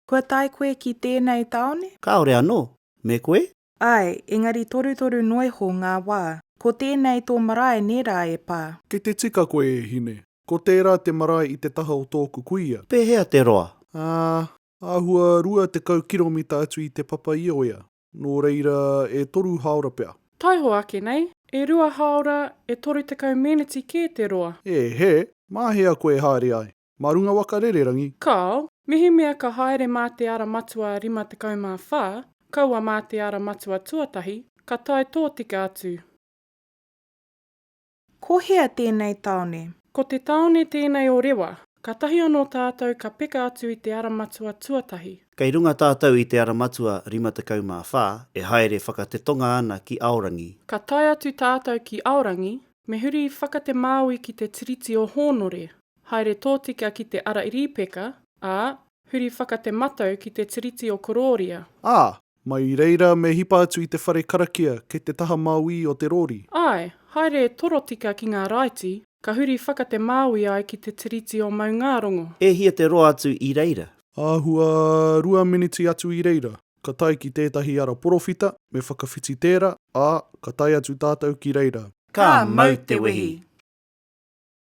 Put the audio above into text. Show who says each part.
Speaker 1: Kua tae koe ki tēnei tāone?
Speaker 2: Kāore anō. Me koe?
Speaker 1: Āe, engari torutoru noiho ngā wā. Ko tēnei tō marae nē rā e pā?
Speaker 3: Kei te tika koe e hine. Ko tērā te marae i te taha o tōku kuia.
Speaker 2: Pēhea te roa?
Speaker 3: Ā, āhua 20 kiromita atu i Te Papa-i-oea. Nō reira, e toru hāora pea.
Speaker 4: Taihoa ake nei, e rua hāora e 30 meneti kē te roa.
Speaker 3: E hē, mā hea koe haere ai? Mā runga waka rererangi?
Speaker 4: Kāo, mehemea ka haere mā te ara matua 54, kaua mā te ara matua tuatahi, ka tae tōtika atu.
Speaker 1: Ko hea tēnei tāone?
Speaker 4: Ko te tāone tēnei o Rewa. Kātahi anō tātou ka peka atu i te ara matua tuatahi.
Speaker 2: Kei runga tātou i te ara matua 54 e haere whakatetonga ana ki Aorangi.
Speaker 4: Ka tae atu tātou ki Aorangi, me huri whakatemāui ki te Tiriti o Hōnore. Haere tōtika ki te Ara Rīpeka, ā, huri whaka-te-matau ki te Tiriti o Korōria.
Speaker 3: Ā, mai i reira me hipa atu i te whare karakia kei te taha mauī o te rōri.
Speaker 4: Āe, haere torotika ki ngā raiti, ka huri whaka-te-māui ai ki te Tiriti o Maungārongo.
Speaker 2: E hia te roa atu i reira?
Speaker 3: Āhua rua miniti atu i reira, ka tae ki tētahi ara porowhita, me whakawhiti tērā, ā, ka tae atu tātou ki reira.
Speaker 2: Ka mau te wehi!